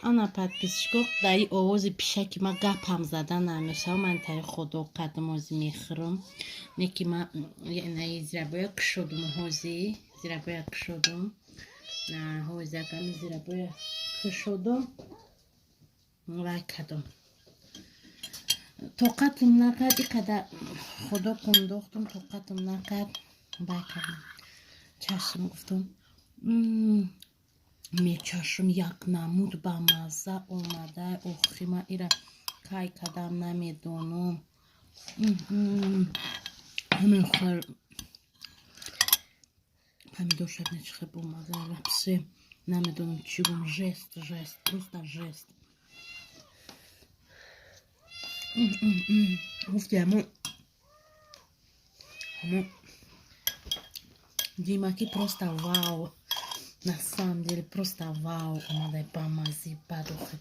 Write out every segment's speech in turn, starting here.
Ана, подписчико, дар и овози пишаки ма гапам зада намешава. Ман тари худо қадам ози мехӯрам. Не ки ма наи зирабоя кушодум, ҳози зирабоя кушодум. Ҳози агами зирабоя кушодум, вай кадом. Тоқатам накард, иқадар худо кундохтум, тоқатам накард, вай кардам. Чашм гуфтум. Мечашм, як намуд ба мазза омада. Охи, ма ира кай кадам намедонам. Ҳамин хел помидор шад нечи бомазза, вообще намедонам чӣ гум. Жесть, жесть, просто жесть. Гуфти ҳамун Димаки, просто вау, на самом деле просто вау омадай, бамаззӣ бад. Охи,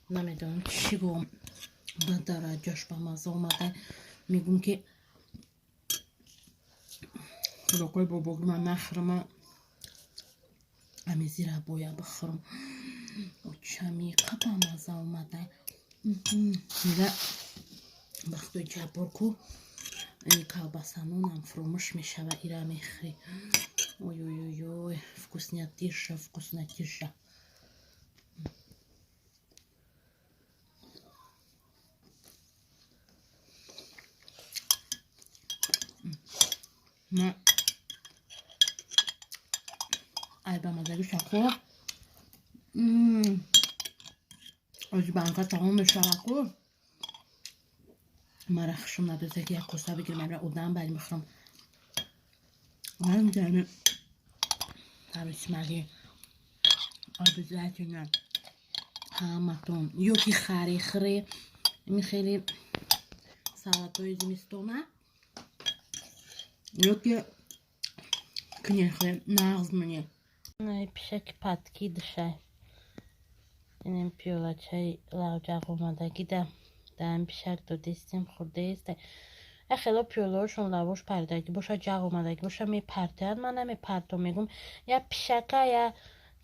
намедонам чӣ гум, ба дараҷаш бамазза омадай. Мегум ки хӯрокҳои бобоги ман нахӯрама, ами зирабоя бихӯрам. Очамиқа бамазза омадай. Мега вақтои Ҷаббор ку колбасанонам фуромӯш мешава, ира мехӯрӣ. Ой, ой, ой, ой, вкуснятиша, вкуснятиша. Ма ай бамаззагӣ шако ози банка тамом мешава ку. Мара хушум надоста ки як коса бигирам, ара одам бари мехӯрам. Ҳамисмаги обязательно ҳаматон ё ки хари хӯре ими хеле салатҳои зимистона, ё ки кунехе нағз мунӣ. Пишаки патки душай, инем пиёлачаи лавҷақ омадагида даам пишак додистем, хӯрдаеста. Хело пиёлаошон лавош паридагӣ боша, ҷағ омадагӣ боша, мепартояд. Ман намепартом, мегум я пишака я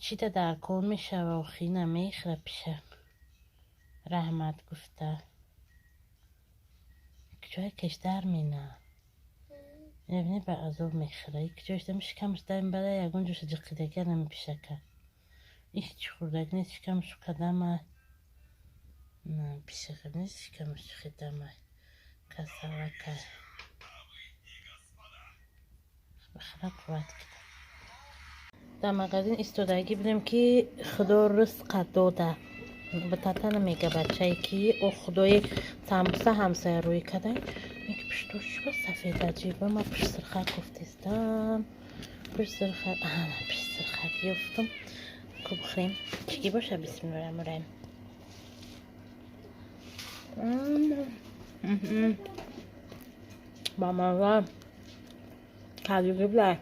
чита дар кор мешава. Охи, намехӯра пишак. Раҳмат гуфта куҷое кештар мена набини, ба азоб мехӯра. Куҷоштам шикамаш дар мебара, ягон ҷоша ҷиқидага нами пишака. Ҳеҷ хӯрдаг нест, шикамаш кадама на пишака нест, шикамаш ҷиқидама касалака. Бахара, қувват кида. Дар магазин истодагӣ будем ки Худо ризқа дода. Ба татана мега бачае ки о худои, самбуса ҳамсоя рӯй кадай. Меги пуштош чиба сафед аҷиба, ма пушт сирхак гуфтестам. Пушт сирхак, ана пушт сирхак ёфтум. Ку бихӯрем. Чӣ боша, бисмиллоҳи раҳмони раҳим. Бамаза. Кадуги билай.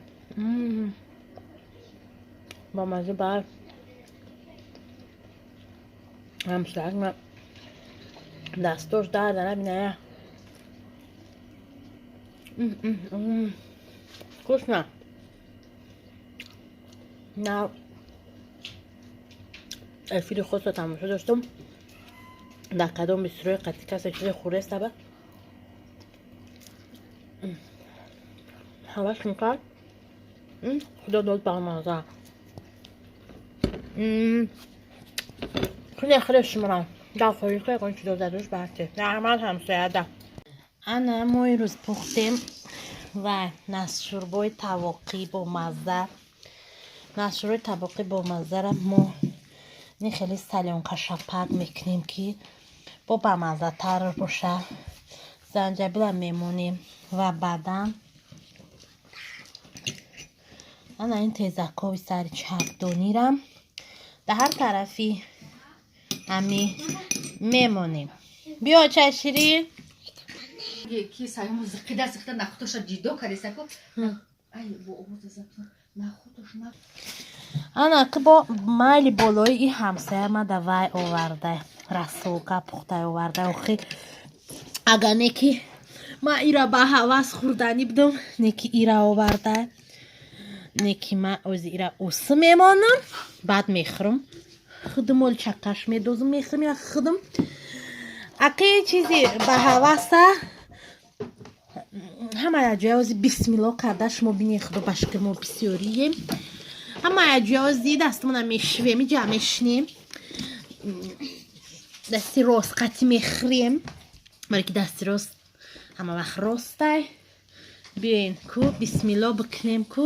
Бамаза бар. Ҳамсояк ма дастош дарда набиная. Вкусно. На эфири худро тамошо доштум. Дар кадом бисёрои қатъи касе чизе хӯрестаба ҳавас мекард. Худо дод, бамаза. Хуне хеле шумора дар хориҷ ягон чизо задуш баҳте. Раҳмат ҳамсояда. Ана мо имрӯз пухтем ва насшӯрбои тавоқӣ бо мазза. Насшӯрбои тавоқӣ бо маззара мо ин хеле солёнка шапак мекунем ки бо бамаззатар боша. Занҷабила мемонем ва баъдан ана ин тезакҳои сари чапдонира дар ҳар тарафи ҳами мемонем. Биё, чай ширин. Ки саёму зиқида зиқида нахудоша ҷидо кардесаку. Ай, бо овоза забт нахудош на. Ана ки бо майли болои и ҳамсоя ма давай оварда, расолка пухтай оварда. Охи, агар не ки ма ира ба ҳавас хӯрданӣ будам, не ки ира оварда. Неки ма ози ира усы мемонам, баъд мехӯрам. Худам ол чакаш медозам, мехӯрам ира худам. Аки чизи ба ҳаваса ҳама ҷоя ози бисмилло карда шумо бинед, худо ба шукр мо бисёрием. Ҳама ҷоя ози дастмона мешӯем, иҷа мешинем. Дасти рост қати мехӯрем. Барои ки дасти рост ҳама вақт ростай. Биёен ку бисмилло бикунем ку.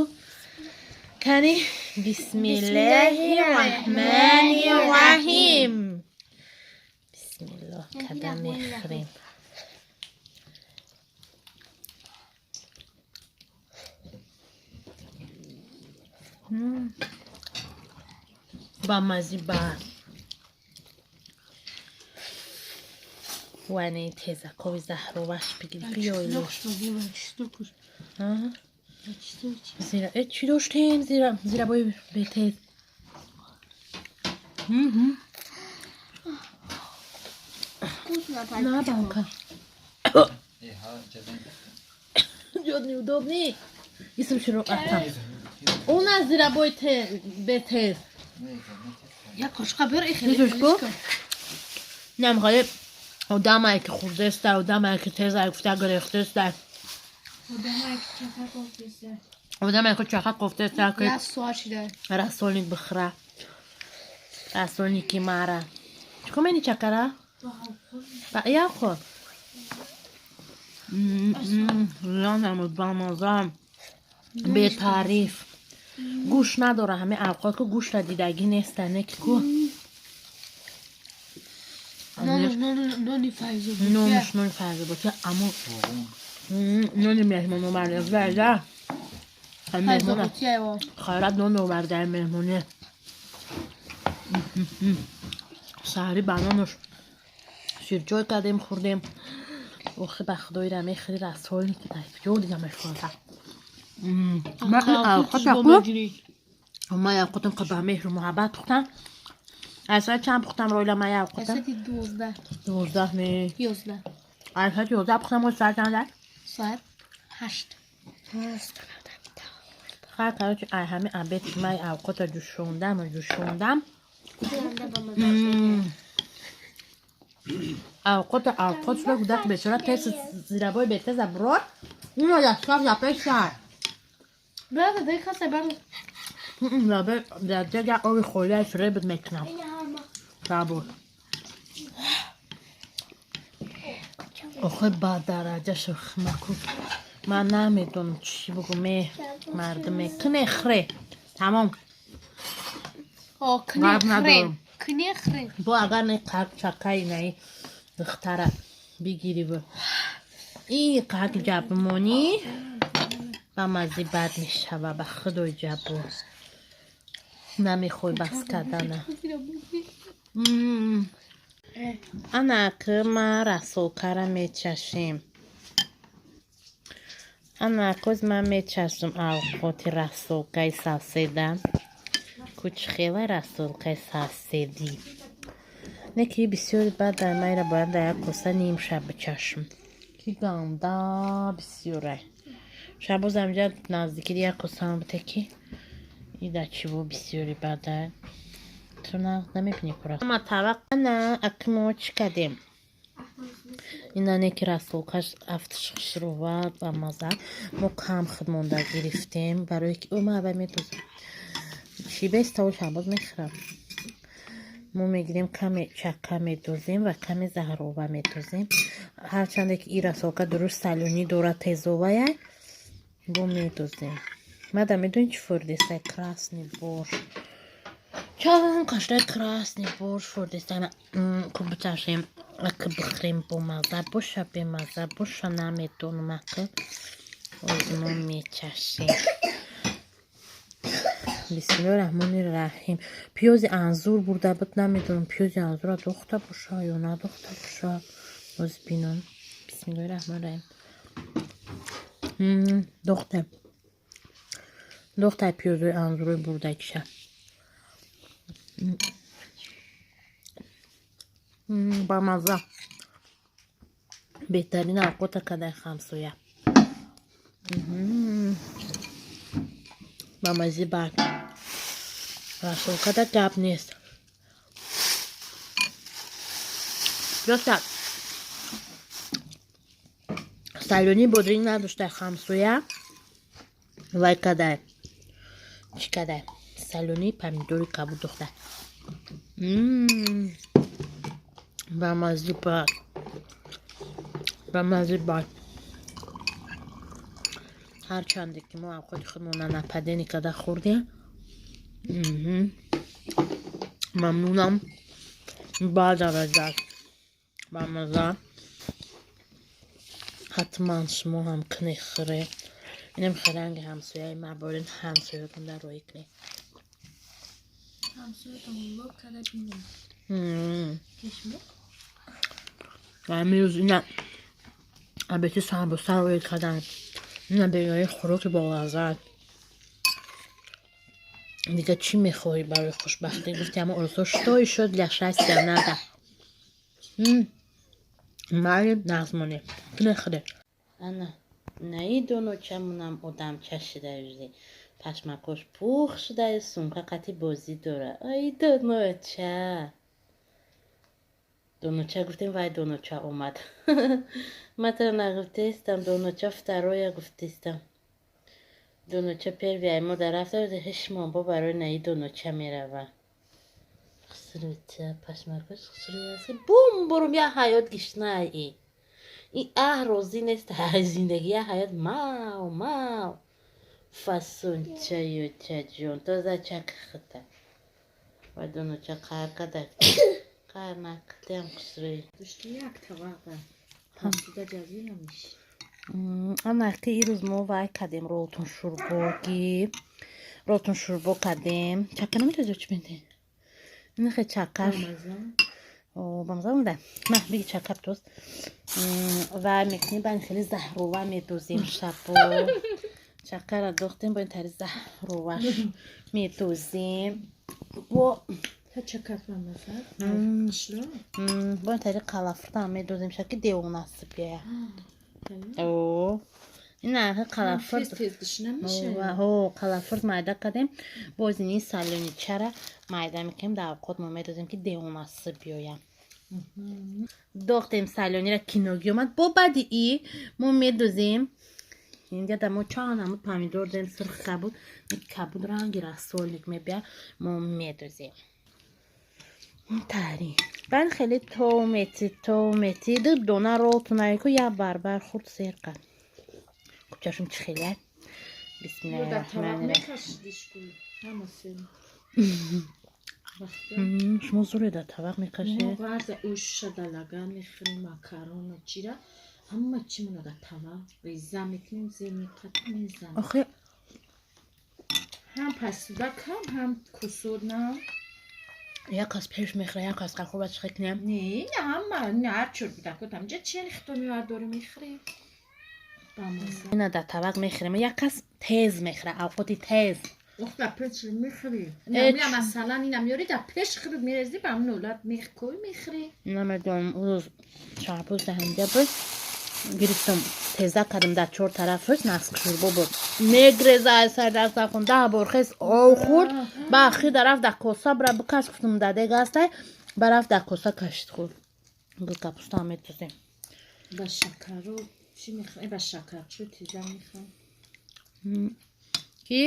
Кани бисмиллаҳи раҳмани раҳим. Бисмиллоҳ када мехӯрем. Ба мазиба. Вани тезакови заҳроваш бигир биёйло. Зира чӣ доштем? Зира бои бетез. На банка. Ҷод неудобный. Исм широ атам. У нас зирабой бетез. Я кошка бер и Нам одамае ки хурдеста, одамае ки тезае гуфта гирехтеста. Одамае ки чака кофтеста, ки рассольник бихӯра. Рассольники мара. Чикор мени чакара? Я хӯр. Ланамуд бамаза. Бетариф. Гӯшт надора ҳамин авқот ку гӯшта дидагӣ неста, не ки ку. Нони файзободия. Нони файзободия, аммо нони меҳмон оварда. Вайда. Хайрат нон оварда меҳмоне. Саҳари ба нонош ширчой кардем, хӯрдем. Охи ба худоира мехӯри рассольник ҷо дига мешхӯрда. Ман авқотам ба меҳру муҳаббат пухтам. Аз соат чанд пухтам Ройла ман авқотам? Соати 12. 12 не. 11. Аз соати 11 пухтам, оз соат чанд? Соат 8. Хай, короче, ай ҳами обед ман авқота ҷӯшондам. Авқота авқот шуда гудак бечора тез зирабои бетеза брод. Уно яшкаф запеша. Брата, дай хаса бар. Лабе, дар оби холия фиреб мекунам. Сабур. Охе ба дараҷа шухмаку. Ман намедонам чӣ бугум, мардуме. Кне хре. Тамом. О, кне хре. Кне хре. Бо агар не қак чакаи наи духтара бигирӣ бу. И қак ҷабмонӣ ба мази бад мешава, ба худои ҷаббор. Намехоҳӣ бас кардана. Ана ки ма расолкара мечашем. Ана коз ман мечашам авқоти расолкаи савседа. Кучхела расолкаи савседӣ. Не ки бисёри баъд дар майра бояд дар як коса ним шаб бичашам. Ки ганда бисёрай. Шабоз амҷа наздики як косам буте ки ида чиво бисёри бадай. Ту намебинӣ кура. Ама тавақ ана акмо чӣ кардем? Ина неки расолкаш афтиш хушрувад ба маза. Мо кам худ монда гирифтем барои ки ма аввал медозам. Чӣ беставо шабоз мехӯрам. Мо мегирем каме чака медозем ва каме заҳрова медозем. Ҳарчанде ки ин расолка дуруст салюнӣ дорад, тезовая, бо медозем. Мада медонӣ чӣ фурдестай? Красный борщ. Чанд каштай красный борщ фурдестай. Ку бичашем, аки бихӯрем бомаза боша, бемаза боша, намедонам аки. Оз мо мечашем. Бисмиллоҳи раҳмони раҳим. Пиёзи анзур бурда буд, намедонам пиёзи анзура дохта боша ё надохта боша. Оз бинам. Бисмиллоҳи раҳмони раҳим. Дохта. Дохтай пиёзои анзурои бурдагиша. Бамаза. Беҳтарин авқота кадай хамсоя. Ба маззи бад. Расолкада гап нест. Просто салёни бодринг надоштай ҳамсоя, вай кадай, чӣ кадай, салёни помидори кабуд дохта. Ба маззи бад, ба маззи бад. Ҳарчанде ки мо авқоти худмона нападени када хӯрдем, мамнунам, ба дараҷа ба мазза. Ҳатман шумо ҳам кунед, хӯре. Инам хеле ҳамсояи ма борин, ҳамсоятон дар роҳӣ кунед. Ҳамсоятон лоб када бинем. Амирӯз ина абети самбуса роӣ кардам. Ина беёи хӯроки болаззат. Дига чӣ мехоҳӣ барои хушбахтӣ? Гуфти ҳама орзуҳо, что ещё для счастья надо? Майли, нағзмонӣ. Кунед, хӯре. Ана наи доночамонам одамча шидаюзи. Пашмакош пух шудаю, сумка қати бозӣ дора. Ай доноча. Доноча гуфтем, вай доноча омад. Ма тара нагуфтестам, доноча второя гуфтестам. Доноча первая мо дар рафта ҳешмон бо барои наи доноча мерава. Хусруча, пашмакош хусрӯяси. Бум бурум я ҳаёт гишнаи. И аҳ розӣ нест зиндагӣ, я ҳаёт мав мав. Фасончаю чаҷон, тоза чак хита. Вай доноча қаҳр када. Қаҳр накардиам, хусрӯй. Як тавақа. Ҳамсуда ҷазӣ намеши. Ана ки ирӯз мо вай кардем, ролтон шӯрбоги. Ролтон шӯрбо кардем. Чака наметавонӣ чӣ бинди? Инахе чакаш. Бамаза омада. Ма биги чака тоз. Вай мекунем, бани хеле заҳрова медозем шабо. Чакара дохтем, бо ин тари заҳроваш медозем. Бо бо ин тари қалафуртам медозем, шаки девонасиб бияя. О, ин ахи қалафурт. Қалафурт майда кардем. Боз ини салёничара майда мекунем, дар авқот мо медозем, ки девонасиб биёя. Дохтем салёнира, киноги омад. Бо баъди и мо медозем. Инҷа да мо чанд намуд помидор дорем, сурх, кабуд. Кабуд ранги рассольник мебия, мо медозем. Тари. Баъд хеле то мети, то мети, ду дона ролтунайку як барбар хурд сер кард. Кучашум чӣ хеле? Бисмиллаҳи раҳмони раҳим. Шумо зуре дар табақ мекашед? Ӯша да лаган мехӯрем, макарону чира, ҳама чимоно дар тавақ реза мекунем, зер меқатем, мезанем. Охи ҳам пасуда кам, ҳам кусур на. Як кас пеш мехӯра, як кас қахӯр, баъд чӣ кунем? Не, ҳама ҳар чор будаку тамҷа чен хито мевардорӣ, мехӯрем. Ина дар табақ мехӯрем, як кас тез мехӯра, авқоти тез. Ох, дар пеш мехӯрӣ. Масалан, ина меёри, дар пеш хӯрд мерезӣ, ба ҳамин ҳолат мехкӯй, мехӯрӣ. Намедонам, рӯз шаҳбоз даҳанҷа буд, гирифтам, теза кардам дар чор тарафаш, нақск шӯрбо буд, мегреза аз сари дастархон, 10 бор хес об хӯрд, ба ахир дарафт дар коса бира бикаш, гуфтам дар дег ҳастай, ба рафт дар коса кашид, хӯрд. Гул капустаам метозем. Ба шакару чӣ мехӯрӣ? Ба шакар чӯ теза мехӯрам. Ки?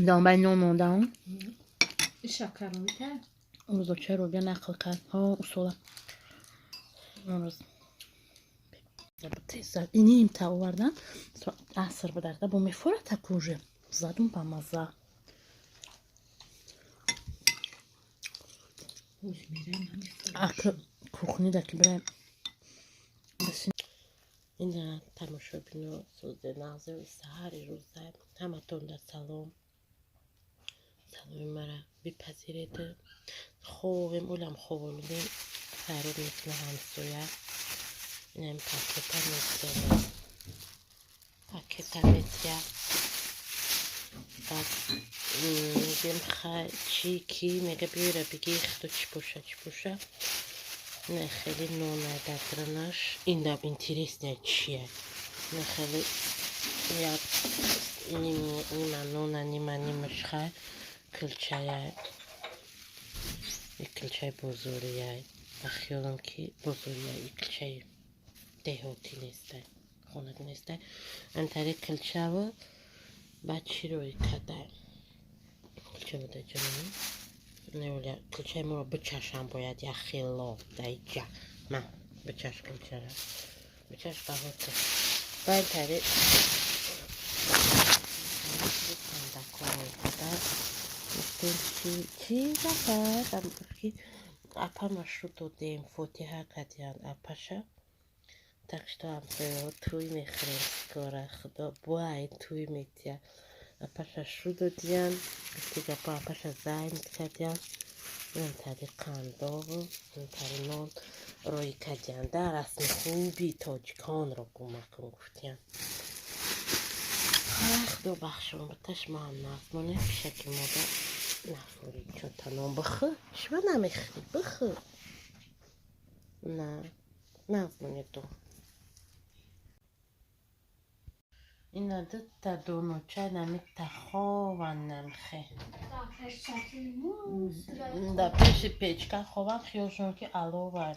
Домбаи нон мондаам. Шакаровита? Рӯзочаи Робия нақл кард. Ҳо, усола. Рӯз иним та овардан, аср бударда бо мефора такуже задум, ба мазза. Ак кухнида ки бираем. Ина тамошобино, сӯзе нағзе, саҳари рӯза ҳаматонда салом, саломи мара бипазиред. Ховем, олам ховолудем, фарёд мекуна ҳамсоя. Инам пакета метиёна, пакета метия. Баъд мегӯем хай чӣ, ки мега биёра биги худо чӣ боша, чӣ боша. Не, хеле нонай дар дарунаш, инам интересная чия. Не, хеле Як нима нона, нима нимаш хай килчаяй. И килчаи бозорияй. Ба хиёлам ки бозорияй, и килчаи деҳотӣ нестай, хонагӣ нестай. Антари килчаво баъд чӣ рӯй кадай? Килча мода ҷанам. Не, килчаи моро бичашам бояд як хело даиҷа. Ма бичаш килчара. Бичаш баҳота. Баъд тари гуфтем чӣ зафар? Ки апа машу додем, фотиҳа кардиянд апаша. Так что ҳамсояҳо тӯй мехӯрем скоро. Худо бай тӯй метия. Апаша шу додиянд. Гуфти гапо апаша зайн кардиянд. Ин тари қандову, ин тари нон рӯй кардиянд. Да расми хуби тоҷиконро гум макун гуфтиянд. Худо бахшон буташ мо ҳам нағз монем. Пишаки мода нафурӣ чота нон бихӯр. Чиба намехӯрӣ? Бихӯр. На, нағз монед ту. Ина дута доноча намита хован намхе. Да пеши печка хован, хиёлшон ки аловар.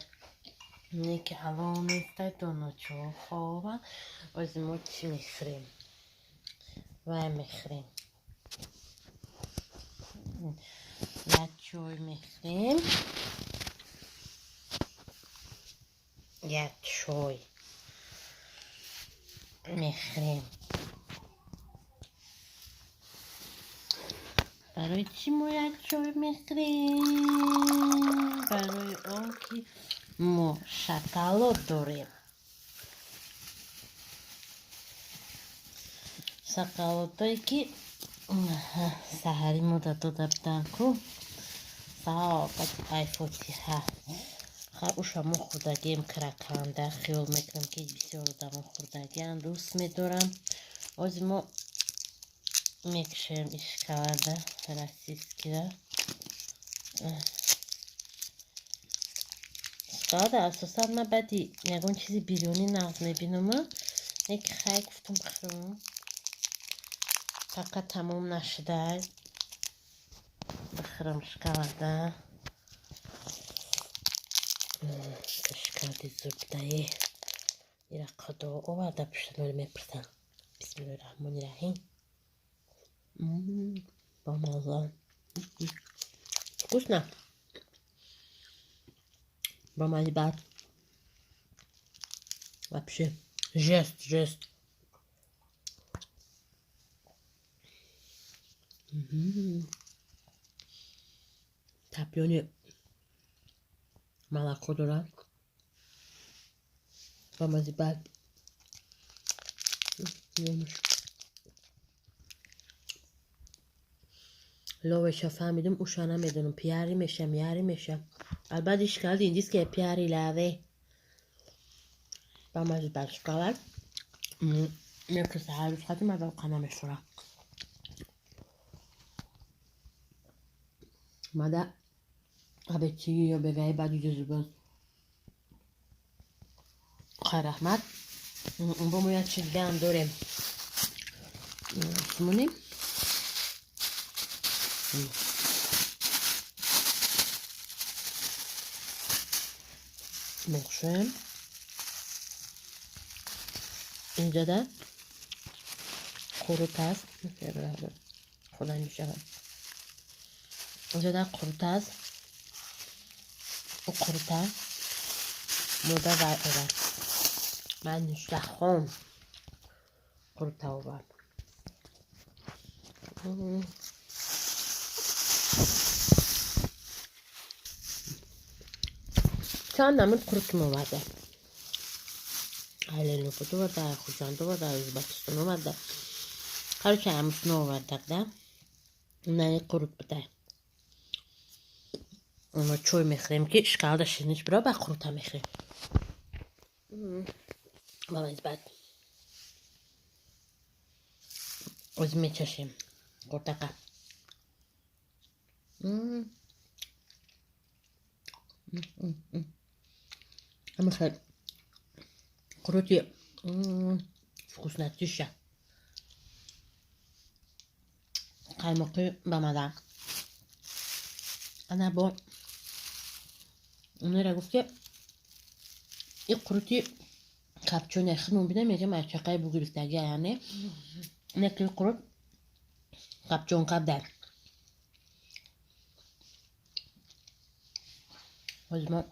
Не ки алов нестай, доночаҳо хован. Ози мо чӣ мехӯрем? Вай мехӯрем. Як чой мехӯрем. Як чой мехӯрем. Барои чӣ мо як чой мехӯрем? Барои он ки мо шоколад дорем. Шоколадое ки саҳари мо дода буданд ку. Саобати ай фотиҳа. Ха уша мо хӯрдагием краканда. Хиёл мекунам ки бисёр одамо хӯрдагианд, дӯст медорам. Ози мо мекушем ин шоколада российскира. Шоколада асосан ман баъди ягон чизи бирёнӣ нағз мебинам. Неки хай гуфтам хӯрам. Фақат тамом нашудай. Бихӯрам шоколада. Шоколади зубдаи. Ира худо оварда пушта мепурсам. Бисмиллоҳи раҳмони раҳим. Бамаза. Вкусно. Бамази бад. Вообще жест, жест. Топленое молоко дора. Бамази бад. Ловеша фаҳмидум, уша намедонам. Пиари меша, миари меша. Албатта шоколади индийская пиари лаве. Бамази бад шоколад. Меки саҳар рӯз хатим аввал қана мешӯра. Мада абечи ё бегаи баъди ҷузубоз. Хай раҳмат. Бо мо як чиз дигаам дорем. Сумонӣ. Мехӯшем. Инҷода қурут аст. Хӯрда мешавад. Инҷода қурут аст. Қурута мода вай овард. Ман нуштахон қурута овард. Чанд намуд қурутум оварда. Ай Ленобод оварда, ай Хуҷанд оварда, ай Ӯзбекистон оварда. Короче, ҳамусно овардак да. Нани қурут будай. Мо чой мехӯрем ки шоколада шириниш биро, ба қурута мехӯрем. Бамази бад. Ози мечашем қуртақа. Ҳама хел қурути вкуснотища. Қаймоқи бамаза. Ана бо онера гуфт, ки и қурути капчоне худмон бинем, мегем айчақаи бугирифтаги, яъне не ки қурут капчонка дар. Ҳозир мо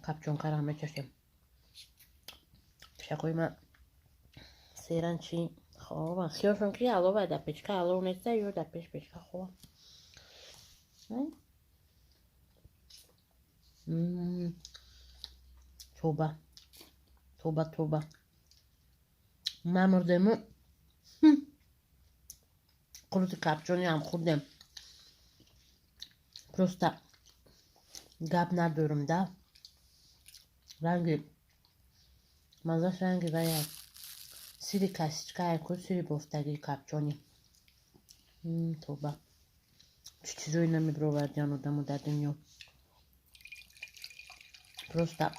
капчонкаро мечашем. Пишакҳои ман серан чи хобан, хиёлшон ки алова дар печка, алов неста ё дар пеш печка хобан. Тоба, тоба, тоба, намурдему, қурути капчониам хӯрдем. Просто гап надорам да, ранги маззаш ранги вая сири касичкае ку, сири бофтагии капчони. Тоба, чӣ чизое намебировардиан одамо дар дунё, просто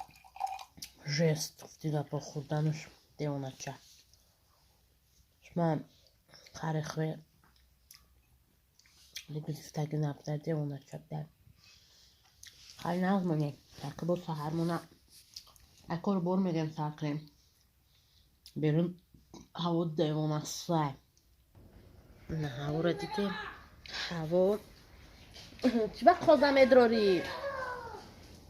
жест. Гуфти гапо, хӯрданаш девонача. Шумо қарихре гирифтагӣ набуда, девонача буда. Хай, нағз монем, тақибо саҳармона ай кору бор мегем, сар кунем. Берун ҳаво девонасай. На, ҳаворо дидем, ҳаво чӣ ба қоза медрорӣ,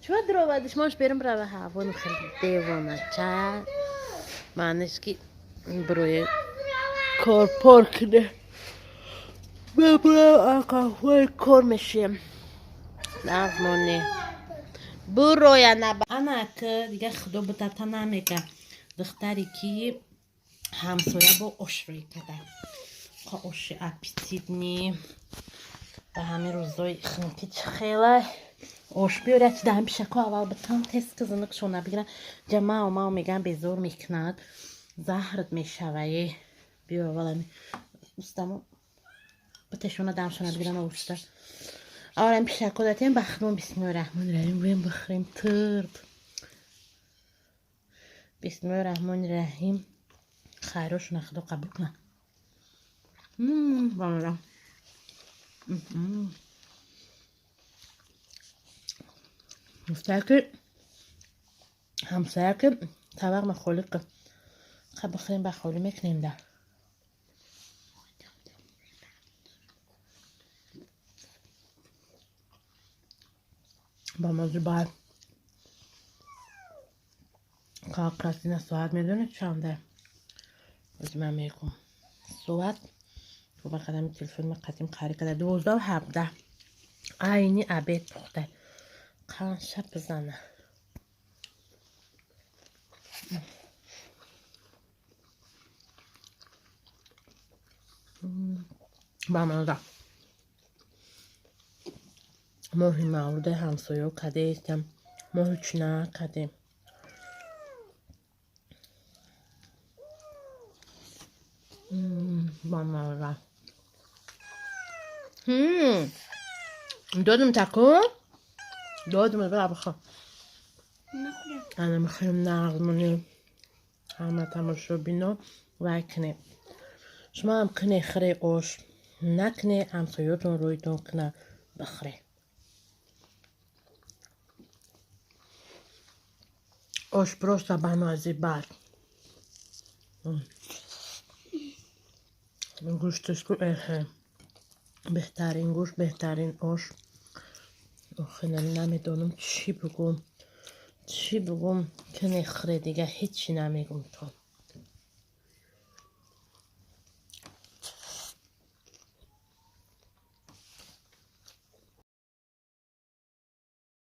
чӣ ба дуровардиш мош берун брава. Ҳаво хеле девонача, маъниш ки бирои корпор куне, мебурам, кор мешием. Нағз монӣ, буроя наба. Анак дига худо бутата намега, духтаре ки ҳамсоя бо ош рӯй када, оши аппетитный. Ба ҳамин рӯзои хунукӣ чӣ хела ош биёрад, чи даҳан пишако аввал битан тез ки зинуқшона бигиран. Ҷа мау мау меган, безор мекунад, заҳрат мешавае. Биё, аввал ами устамо битешона, дамшона бигиран. Уста аввал ами пишако датем ба худмон. Бисмиллоҳи раҳмони раҳим, гӯем, бихӯрем тирд. Бисмиллоҳи раҳмони раҳим, хайрошона худо қабул кунад. Бамаза. Гуфтая ки ҳамсоя ки табақ холӣ қа бихӯрем, ба холӣ мекунем да. Бамазу бад. Как раз ина соат медонед чанда? Ози ман мегӯм. Соат ба қадами телефони ма қадим қари када 12:17. Айни обед пухта. Қанша бизана. Бамаза. Моҳи мавлудаи ҳамсоё кадестам. Моҳи чуна кадем. Бамаза. Додум таку? Додум, бира бихӯр. Ана мехӯрем, нағз монем. Ҳама тамошобино лайк кунед. Шумо ҳам куне, хӯре ош. Накуне, ҳамсоётон рӯйтон куна, бихӯре. Ош просто бамаззӣ бад. Гӯшташ ку эхе. Беҳтарин гӯшт, беҳтарин ош. Охи, намедонам чӣ бигӯм. Чӣ бигӯм, куне, хӯре, дига ҳечи намегӯм то.